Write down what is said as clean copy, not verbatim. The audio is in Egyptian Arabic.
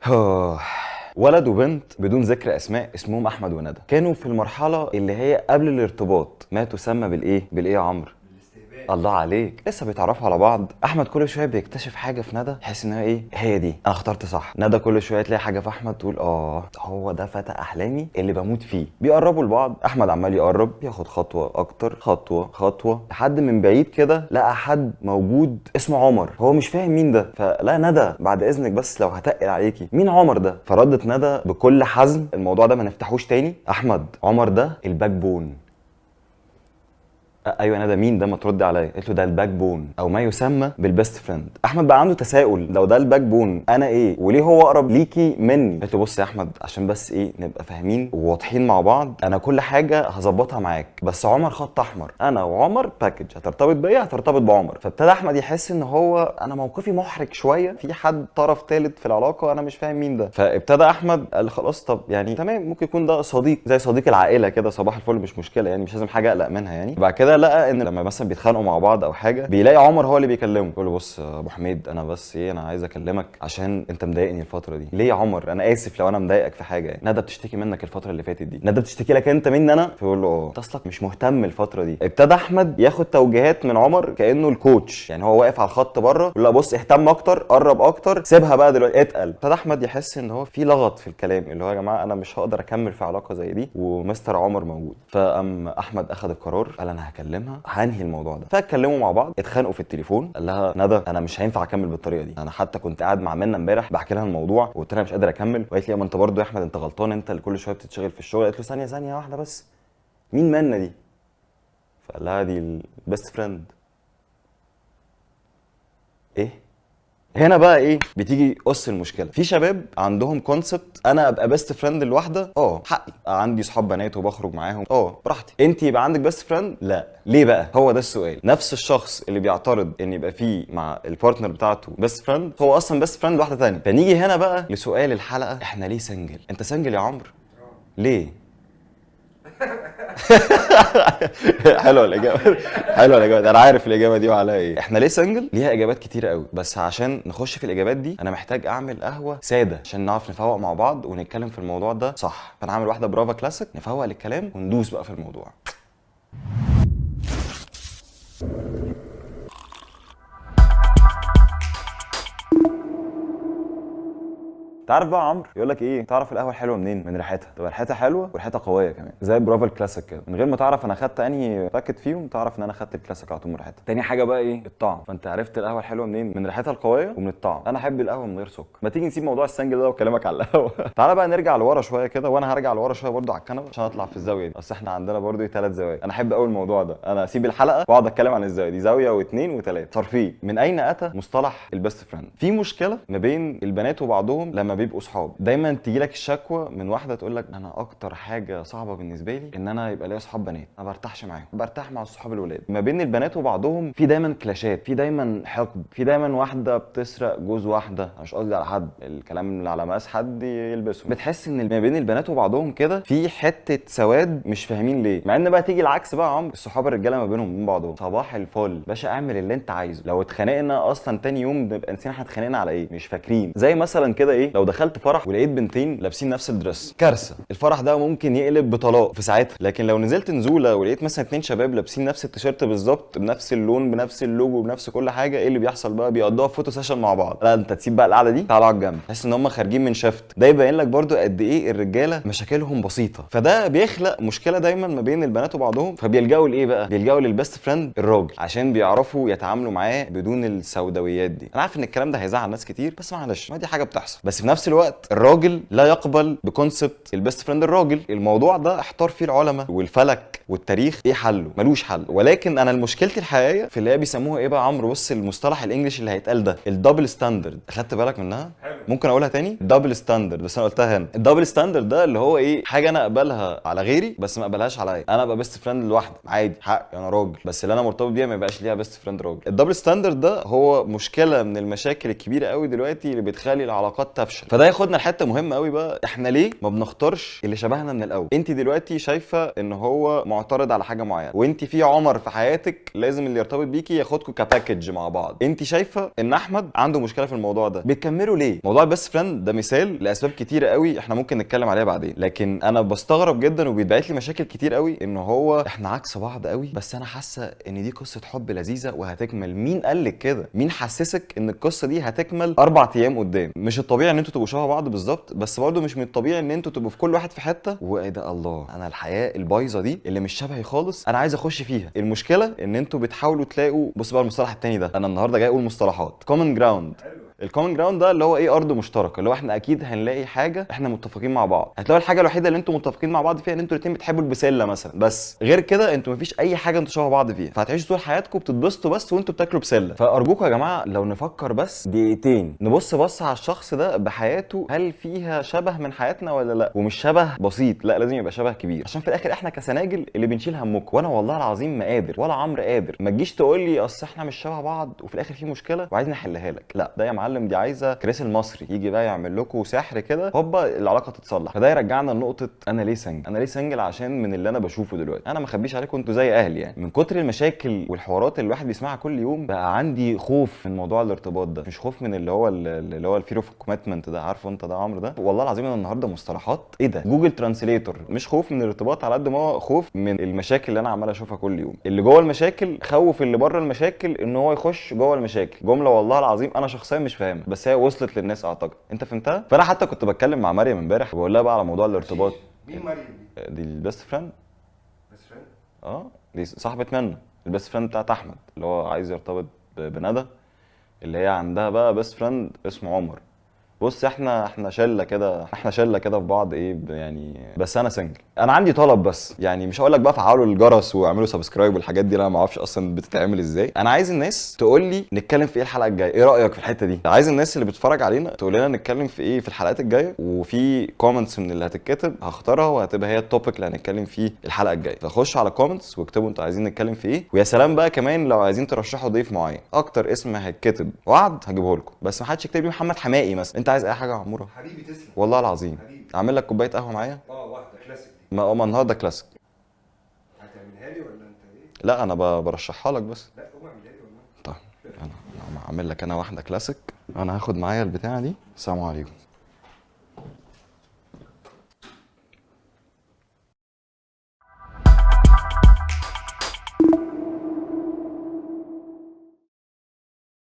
آه. ولد وبنت بدون ذكر اسماء اسمهم احمد وندى، كانوا في المرحلة اللي هي قبل الارتباط، ما تسمى بالايه؟ بالايه يا عمرو؟ الله عليك. لسه بيتعرفوا على بعض. احمد كل شوية بيكتشف حاجة في ندى، يحس انها ايه، هي دي، انا اخترت صح. ندى كل شوية تلاقي حاجة في احمد تقول اه هو ده فتى احلامي اللي بموت فيه. بيقربوا لبعض، احمد عمال يقرب، ياخد خطوة اكتر، خطوة خطوة، لحد من بعيد كده لقى حد موجود اسمه عمر، هو مش فاهم مين ده. فلا ندى بعد اذنك بس لو هتقل عليكي، مين عمر ده؟ فردت ندى بكل حزم، الموضوع ده ما نفتحوش تاني. احمد، عمر ده ال backbone. ايوه ندى مين ده؟ ما ترد عليا. قلت له ده ال backbone او ما يسمى بال best friend. احمد بقى عنده تساؤل، لو ده ال backbone انا ايه؟ وليه هو اقرب ليكي مني؟ قلت له بص يا احمد، عشان بس ايه نبقى فاهمين وواضحين مع بعض، انا كل حاجة هظبطها معاك، بس عمر خط احمر، انا وعمر package، هترتبط بيا هترتبط بعمر. فابتدى احمد يحس ان هو انا موقفي محرج شويه، في حد طرف ثالث في العلاقة انا مش فاهم مين ده. فابتدى احمد قال خلاص طب يعني تمام، ممكن يكون ده صديق زي صديق العائلة كده، صباح الفل، مش مشكلة يعني، مش لازم حاجة اقلق منها يعني. بعد كده لقى ان لما مثلا بيتخانقوا مع بعض او حاجة بيلاقي عمر هو اللي بيكلمه، يقول له بص يا ابو حميد انا بس ايه، انا عايز اكلمك عشان انت مضايقني الفترة دي. ليه يا عمر؟ انا اسف لو انا مضايقك في حاجة يعني. ندى بتشتكي منك الفترة اللي فاتت دي. ندى بتشتكي لك انت مني انا؟ فيقول له اه، انت اصلك مش مهتم الفترة دي. ابتدى احمد ياخد توجيهات من عمر كانه ال coach يعني، هو واقف على الخط بره يقول له بص اهتم اكتر، قرب اكتر، سيبها بقى دلوقتي، اتقل. ابتدى احمد يحس ان هو في لغط في الكلام، اللي هو يا جماعة انا مش هقدر اكمل في علاقة زي دي ومستر عمر موجود. فقام احمد اخذ القرار، قال انا هكلمها هنهي الموضوع ده. فاتكلموا مع بعض، اتخانقوا في التليفون، قال لها ندى انا مش هينفع اكمل بالطريقة دي، انا حتى كنت قاعد مع منى امبارح بحكي لها الموضوع وقلت لها مش قادر اكمل، وقالت لي ما انت برضه يا احمد انت غلطان، انت اللي كل شوية بتتشغل في الشغل. قالت له ثانية ثانية واحدة بس، مين منى دي؟ فقال لها دي ال best friend. ايه هنا بقى ايه بتيجي قص المشكلة؟ في شباب عندهم concept انا ابقى best friend لوحده، اه حقي، عندي صحاب بنات وبخرج معاهم، اه براحتي. انت يبقى عندك best friend؟ لا. ليه بقى؟ هو ده السؤال. نفس الشخص اللي بيعترض ان يبقى فيه مع ال partner بتاعته best friend هو اصلا best friend لواحدة ثانية. فنيجي هنا بقى لسؤال الحلقة، احنا ليه single؟ انت single يا عمرو؟ ليه؟ حلوة الاجابه، حلوة الاجابة دي، انا عارف الاجابة دي وعليها ايه. احنا ليه single؟ ليها اجابات كتيرة قوي، بس عشان نخش في الاجابات دي انا محتاج اعمل قهوة ساده عشان نعرف نفوق مع بعض ونتكلم في الموضوع ده صح. فانا هعمل واحدة برافا كلاسيك نفوق للكلام وندوس بقى في الموضوع. تعرف بقى يا عمرو يقول لك ايه، تعرف القهوة الحلوة منين؟ من ريحتها. تبقى ريحتها حلوة وريحتها قوية كمان، زي برافا الكلاسيك كده، من غير ما تعرف انا خدت انهي packet فيهم تعرف ان انا خدت الكلاسيك على طول من ريحتها. تاني حاجة بقى ايه؟ الطعم. فانت عرفت القهوة الحلوة منين؟ من ريحتها القوية ومن الطعم. انا احب القهوة من غير سكر. ما تيجي نسيب موضوع ال single ده واكلمك على القهوة. تعالى بقى نرجع لورا شوية كده، وانا هرجع لورا شوية برده على الكنبة عشان اطلع في الزاوية دي، اصل احنا عندنا برده 3 زوايا. انا احب قوي الموضوع ده، انا اسيب الحلقة واقعد اتكلم عن الزاوية دي، زاوية واثنين وثلاثة. ترفيه. من اين اتى مصطلح ال best friend؟ في مشكلة ما بين البنات وبعضهم لما بيبقوا صحاب، دايما تيجي لك الشكوى من واحدة تقول لك انا اكتر حاجة صعبة بالنسبة لي ان انا يبقى ليا صحاب بنات، ما برتاحش معاهم، برتاح مع الصحاب الولاد. ما بين البنات وبعضهم في دايما clash ات، في دايما حقد، في دايما واحدة بتسرق جوز واحدة، انا مش قصدي على حد، الكلام اللي على مقاس حد يلبسه. بتحس ان ما بين البنات وبعضهم كده في حتة سواد مش فاهمين ليه، مع ان بقى تيجي العكس بقى يا عمرو، الصحاب الرجالة ما بينهم وبين بعضهم صباح الفل باشا، اعمل اللي انت عايزه. لو اتخانقنا اصلا تاني يوم نبقى نسينا احنا اتخانقنا على ايه، مش فاكرين. زي مثلا كده ايه، لو دخلت فرح ولقيت بنتين لابسين نفس ال dress، كارثة، الفرح ده ممكن يقلب بطلاق في ساعتها. لكن لو نزلت نزوله ولقيت مثلا 2 شباب لابسين نفس التيشيرت بالظبط، بنفس اللون، بنفس اللوجو، بنفس كل حاجة، ايه اللي بيحصل بقى؟ بيقضوها photo session مع بعض. لا انت تسيب بقى القعدة دي، تعالى اقعد جنبي، تحس ان هم خارجين من shift. ده يبين لك برضو قد ايه الرجالة مشاكلهم بسيطة، فده بيخلق مشكلة دايما ما بين البنات وبعضهم. فبيلجأوا لايه بقى؟ بيلجأوا لل best friend الراجل عشان بيعرفوا يتعاملوا معاه بدون السوداويات دي. انا عارف ان الكلام ده هيزعل ناس كتير، بس معلش، ما دي حاجة بتحصل. بس في نفس الوقت الراجل لا يقبل ب concept ال best friend الراجل. الموضوع ده احتار فيه العلماء والفلك والتاريخ ايه حله، ملوش حل. ولكن انا مشكلتي الحقيقية في اللي هي بيسموها ايه بقى يا عمرو؟ بص المصطلح ال English اللي هيتقال ده، ال double standard، اخدت بالك منها؟ حلو. ممكن اقولها تاني، double standard، بس انا قلتها هنا. ال double standard ده اللي هو ايه؟ حاجة انا اقبلها على غيري بس ما اقبلهاش عليا. انا ابقى best friend لوحدي عادي، حقي، انا راجل، بس اللي انا مرتبط بيها ما يبقاش ليها best friend راجل. ال double standard ده هو مشكلة من المشاكل الكبيرة قوي دلوقتي اللي بتخلي العلاقات تفشل. فده ياخدنا لحته مهمة قوي بقى، احنا ليه ما بنختارش اللي شبهنا من الاول؟ انت دلوقتي شايفه ان هو معترض على حاجة معينه، وانت في عمر في حياتك لازم اللي يرتبط بيكي ياخدكوا ك package مع بعض. انت شايفه ان احمد عنده مشكلة في الموضوع ده، بتكملوا ليه؟ موضوع ال best friend ده مثال لاسباب كتيرة قوي احنا ممكن نتكلم عليها بعدين، لكن انا بستغرب جدا وبيتبعت لي مشاكل كتير قوي ان هو احنا عكس بعض قوي، بس انا حاسه ان دي قصة حب لذيذة وهتكمل. مين قال لك كده؟ مين حسسك ان القصة دي هتكمل 4 ايام قدام؟ مش الطبيعي ان انتوا تبقوا شبه بعض بالظبط، بس برضه مش من الطبيعي ان انتوا تبقوا في كل واحد في حته، وايه ده، الله، انا الحياة البايظه دي اللي مش شبهي خالص انا عايز اخش فيها. المشكلة ان انتوا بتحاولوا تلاقوا، بص بقى المصطلح التاني ده، انا النهارده جاي اقول مصطلحات، common ground. ال common ground ده اللي هو ايه؟ ارض مشتركه، اللي هو احنا اكيد هنلاقي حاجة احنا متفقين مع بعض. هتلاقوا الحاجة الوحيدة اللي انتوا متفقين مع بعض فيها ان انتوا الاثنين بتحبوا البسله مثلا، بس غير كده انتوا مفيش اي حاجة انتوا شبه بعض فيها، فهتعيشوا طول حياتكم بتتبسطوا بس وانتوا بتاكلوا بسله. فارجوكم يا جماعة لو نفكر بس دقيقتين، نبص بص على الشخص ده بحياته، هل فيها شبه من حياتنا ولا لا؟ ومش شبه بسيط، لا، لازم يبقى شبه كبير، عشان في الاخر احنا كسناجل اللي بنشيل همكم. وانا والله العظيم ما قادر ولا عمرو قادر. ما تجيش تقول لي اصل احنا مش شبه بعض وفي الاخر في مشكلة وعايزني احلها لك. لا، ده يا معلم دي عايزه كريس المصري يجي بقى يعمل لكم سحر كده، هوبا العلاقة تتصلح. فده يرجعنا لنقطة انا ليه single. انا ليه single؟ عشان من اللي انا بشوفه دلوقتي، انا ما اخبيش عليكم، انتوا زي اهلي يعني، من كتر المشاكل والحوارات اللي الواحد بيسمعها كل يوم بقى عندي خوف من موضوع الارتباط ده. مش خوف من اللي هو ال fear of commitment ده، عارفه انت ده عمرو ده؟ والله العظيم انا النهارده مصطلحات ايه ده، Google Translator. مش خوف من الارتباط على قد ما هو خوف من المشاكل اللي انا عمال اشوفها كل يوم. اللي جوه المشاكل خوف اللي بره المشاكل ان هو يخش جوه المشاكل. جملة والله العظيم انا شخصيا مش فاهمها، بس هي وصلت للناس اعتقد. انت فهمتها؟ فانا حتى كنت بتكلم مع مريم امبارح بقول لها بقى على موضوع الارتباط. مين مريم دي؟ دي ال best friend. best friend؟ اه، دي صاحبة منى، ال best friend بتاعت احمد اللي هو عايز يرتبط بندى، اللي هي عندها بقى best friend اسمه عمر. بص، احنا شله كده، احنا شله كده في بعض، ايه يعني. بس انا single. انا عندي طلب بس، يعني مش هقول لك بقى فعلوا الجرس واعملوا subscribe والحاجات دي، انا ما اعرفش اصلا بتتعمل ازاي. انا عايز الناس تقول لي نتكلم في ايه الحلقة الجايه. ايه رايك في الحتة دي؟ عايز الناس اللي بتتفرج علينا تقول لنا نتكلم في ايه في الحلقات الجايه، وفي comments من اللي هتتكتب هختارها وهتبقى هي ال topic اللي هنتكلم فيه الحلقة الجايه. فخشوا على comments واكتبوا انتوا عايزين نتكلم في ايه. ويا سلام بقى كمان لو عايزين ترشحوا ضيف معين، اكتر اسم هيتكتب وعد هجيبه لكم، بس ما حدش يكتب لي محمد حماقي مثلا. انت عايز اي حاجة يا عموره؟ حبيبي تسلم. والله العظيم. حبيبي. اعمل لك كوباية قهوة معايا؟ اه، واحدة كلاسيك دي. ما النهارده كلاسيك. هتعملها لي ولا انت ايه؟ لا، انا برشحها لك بس. لا، قوم اعملها لي والله. طيب، انا اعمل لك انا واحدة كلاسيك. انا هاخد معايا البتاعه دي. السلام عليكم.